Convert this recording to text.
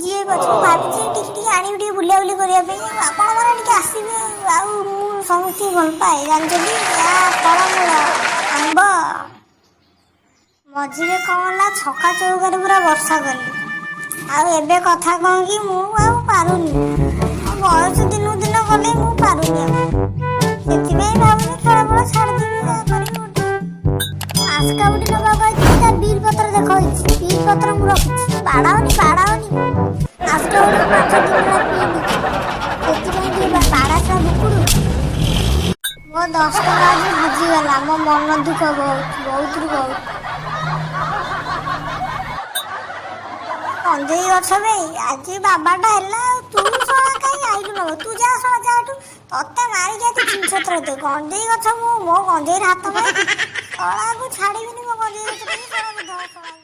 ଯିଏ ବି ଅଛି, ମୁଁ ଭାବିଛି ଟିକେ ଟିକେ ଆଣିବି, ଟିକେ ବୁଲାବୁଲି କରିବା ପାଇଁ। ଆପଣମାନେ ଟିକେ ଆସିବେ। ଆଉ ମୁଁ ସମସ୍ତଙ୍କୁ ଭଲ ପାଏ, ଜାଣିଛନ୍ତି। ଏହା ଫଳମୂଳ ଆମ୍ବ। ମଝିରେ କ'ଣ ହେଲା, ଛକା ଚଉକାରେ ପୁରା ବର୍ଷା କଲି। ଆଉ ଏବେ କଥା କ'ଣ କି, ମୁଁ ଆଉ ପାରୁନି। ମୋ ବୟସ ଦିନକୁ ଦିନ ଗଲେ ମୁଁ ପାରୁନି ଆଉ। ସେଥିପାଇଁ ଭାବୁଛି ଖେଳ ଫେଳ ଛାଡ଼ିଦେବି, ଯାହା କରିବି ଗୋଟେ। ଆସ୍କା ବୁଟି ନେବାକୁ ଆଇଥିଲି, ତାର ବିଲ୍ ପତ୍ର ଦେଖାଉଛି। ବିଲ୍ ପତ୍ର ମୁଁ ରଖୁଛି। ବାଡ଼ାଅନି, ବାଡ଼ାଅନି। ଆସ୍କା ବୁଟି 5 ଦିନ ହେଲା ପିଇନି, ସେଥିପାଇଁ ଟିକେ ବାଡ଼ା ଟା ବୁକୁଡୁ। ମୋ 10 ଟଙ୍କା ଆଜି ବୁଝିଗଲା। ମୋ ମନ ଦୁଃଖ ବହୁତ, ବହୁତରୁ ବହୁତ। ଗଞ୍ଜେଇ ଗଛ ବେ, ଆଜି ବାବାଟା ହେଲା ଆଉ ତୁ ଶଳା କାହିଁ ଆଇଲୁ ନବ? ତୁ ଯା ଶଳା, ଯା ଏଠୁ। ତତେ ମାରିକି ଆଜି ଛିନଛତ୍ର ଦେ। ଗଞ୍ଜେଇ ଗଛ, ମୁଁ ମୋ ଗଞ୍ଜେଇରେ ହାତ ମାରିବି? ଶଳାକୁ ଛାଡ଼ିବିନି। ମୋ ଗଞ୍ଜେଇ ଗଛ ଶଳା, ଶଳା।